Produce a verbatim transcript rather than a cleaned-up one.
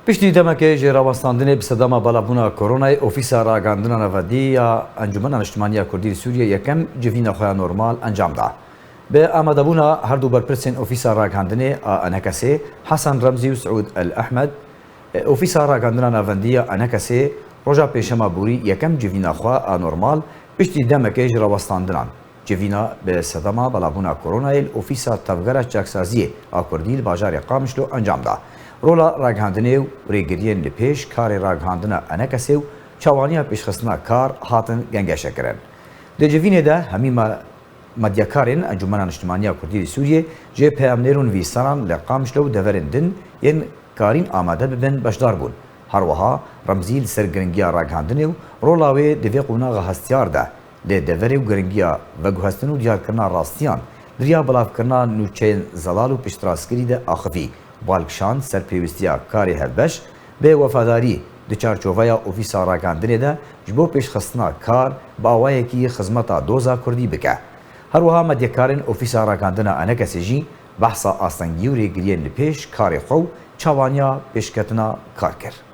Piştî demekê ji rawestandinê bi sedema belavbûna koronayê, Ofîsa Ragihandina Navendî ya Encûmena Niştimanî ya Kurdî li Sûriyê yekem civîna xwe ya normal encam da. Bi amadebûna her du berpirsên Ofîsa Ragihandinê a Enekesê, Hesen Remzî û Siûd El Ehmed, Ofîsa Ragihandina Navendî ya Enekesê roja Pêşema borî yekem civîna xwe a normal piştî demekê ji rawestandinan. Civîna bi sedema belavbûna koronayê li Ofîsa Tevgera Çaksaziyê a Kurdî li bajarê Qamişlo encam da. Rola ragihandinê û rêgiriyên li pêş karê ragihandina Enekesê û çawaniya pêşxistina kar hatin gengeşekirin. Di civînê de hemî me-, medyakarên Encûmena Niştimanî ya Kurdî li Sûriyê, jê peyamnêr û nivîsaran li Qamişlo û deverên din yên karîn amade bibin beşdar bûn. Her wiha Remzî li ser giringiya ragihandinê û rola wê di vê qonaxa hestiyar de li deverê û giringiya veguhestin û diyarkirina rastiyan di riya belavkirina nûçeyên zelal û piştrastkirî de axivî. Bal kişand ser pêwîstiya karê hevbeş bi wefadarî di çarçoveya Ofîsa Ragihandinê de ji bo pêşxistina kar bi awayekî xizmeta doza Kurdî bike. Her wiha medyakarên Ofîsa Ragihandina Enekesê jî behsa astengî û rêgiriyên li pêş karê xwe û çawaniya pêşketina kar kir.